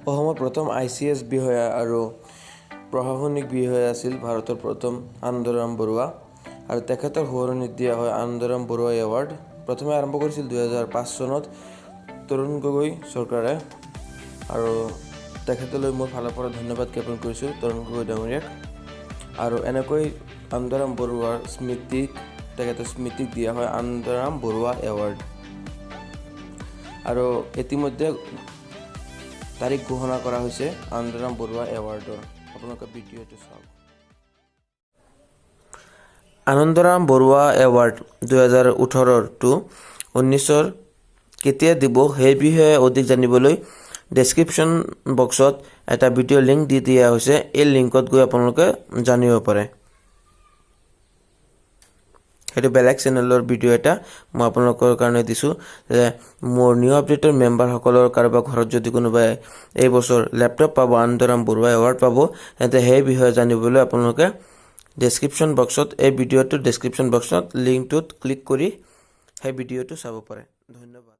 অসমৰ প্ৰথম আইচিএছ বিষয়া আৰু প্ৰশাসনিক বিষয়া আছিল ভাৰতৰ প্ৰথম আনন্দৰাম বৰুৱা আৰু তেখেতৰ সোঁৱৰণিত দিয়া হয় আনন্দৰাম বৰুৱা এৱাৰ্ড। প্ৰথমে আৰম্ভ কৰিছিল 2005 চনত তৰুণ গগৈ চৰকাৰে আৰু তেখেতলৈ মোৰ ফালৰ পৰা ধন্যবাদ জ্ঞাপন কৰিছোঁ, তৰুণ গগৈ ডাঙৰীয়াক। আৰু এনেকৈ আনন্দৰাম বৰুৱাৰ স্মৃতিক, তেখেতৰ স্মৃতিক দিয়া হয় আনন্দৰাম বৰুৱা এৱাৰ্ড। আৰু ইতিমধ্যে তাৰিখ ঘোষণা কৰা হৈছে আনন্দৰাম বৰুৱা এৱাৰ্ডৰ। আপোনালোকে ভিডিঅ'টো চাওক। আনন্দৰাম বৰুৱা এৱাৰ্ড 2018 টু 19ৰ কেতিয়া দিব, সেই বিষয়ে অধিক জানিবলৈ ডেছক্ৰিপশ্যন বক্সত এটা ভিডিঅ' লিংক দি দিয়া হৈছে। এই লিংকত গৈ আপোনালোকে জানিব পাৰে। সেইটো বেলেগ চেনেলৰ ভিডিঅ' এটা মই আপোনালোকৰ কাৰণে দিছোঁ যে মোৰ নিউ আপডেটৰ মেম্বাৰসকলৰ কাৰোবাৰ ঘৰত যদি কোনোবাই এই বছৰ লেপটপ পাব, আনন্দৰাম বৰুৱা এৱাৰ্ড পাব, তেন্তে সেই বিষয়ে জানিবলৈ আপোনালোকে ডেছক্ৰিপশ্যন বক্সত, এই ভিডিঅ'টোৰ ডেছক্ৰিপশ্যন বক্সত লিংকটোত ক্লিক কৰি সেই ভিডিঅ'টো চাব পাৰে। ধন্যবাদ।